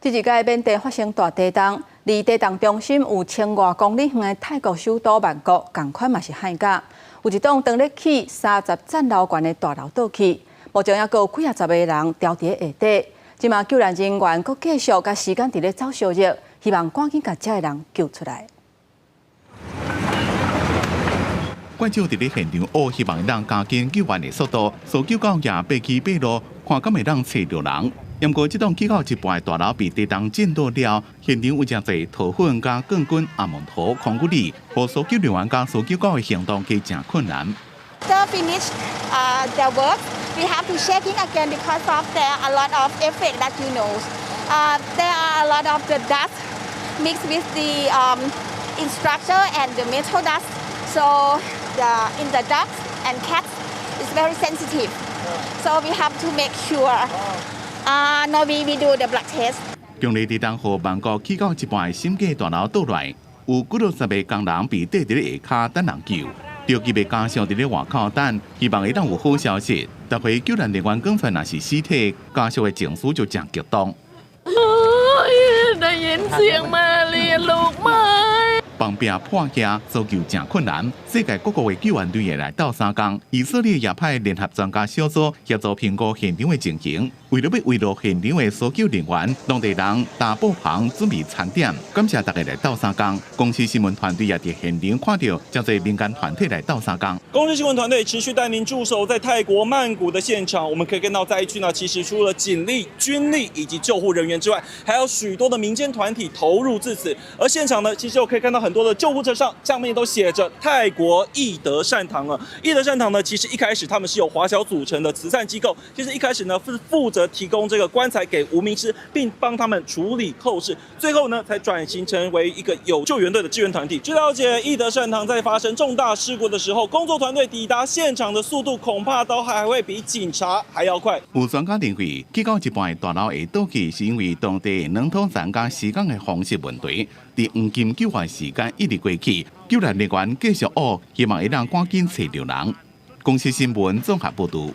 這一擺緬甸發生大地動，離地動中心有千外公里遠的泰國首都曼谷，仝款嘛是幌甲。有一棟當咧起30層樓懸的大樓倒去，目前猶閣有幾仔十个人牢佇下底。這馬救援人員閣繼續共時間佇咧走燒熱，希望趕緊共遮的人救出來。怪獸佇咧現場學，希望會當加緊救援的速度，搜救狗也爬起爬落，看敢會當揣著人。毋過，這棟起到一半的大樓被地動震倒了，現場有誠濟塗粉佮鋼筋、紅毛塗、空骨裡，予搜救人員佮搜救狗的行動加誠困難。 After finish the work, we have to check it again because of there are a lot of effect that you know. There are a lot of the dust mixed with the in structure and the metal dust. So the in the dogs and cats is very sensitive. So we have to make sure. No, we do the blood test. 強烈地動予曼谷起到一半的審計大樓倒落來，有幾落十个工人被綴佇咧下跤等人救。著急的家屬佇咧外口等，希望會當有好消息。逐回救援人員講出來若是屍體，家屬的情緒就誠激動。 ได้ยินเสียงมาเรียนลูกไหม 房壁破瓦，搜救誠困難。世界各國的救援隊會來鬥相共，以色列也派聯合專家小組協助評估現場的情形。為了欲慰勞現場的搜救人員，當地人搭布棚準備餐點，感謝大家來鬥相共。公視新聞團隊也佇現場看著誠濟民間團體來鬥相共。公視新聞團隊持續帶您駐守在泰國曼谷的現場，我們可以看到災區呢，其實除了警力、軍力以及救護人員之外，還有許多的民間團體投入至此。而現場呢，其實我可以看到很多的救護車上，上面都寫着泰國懿德善堂啊。懿德善堂呢，其實一開始他們是由華僑組成的慈善機構，其實一開始呢是負責提供這個棺材給無名屍，並幫他們處理後事，最後呢才轉型成為一個有救援隊的支援團體。據了解，懿德善堂在發生重大事故的時候，工作團隊抵達現場的速度恐怕都還會比警察還要快。有專家認為，起到一半的大樓會倒去，是因為當地軟土層佮施工的方式問題。佇黃金救援時間一直過去，救援人員繼續挖，希望會當趕緊揣著人。公視新聞綜合報導。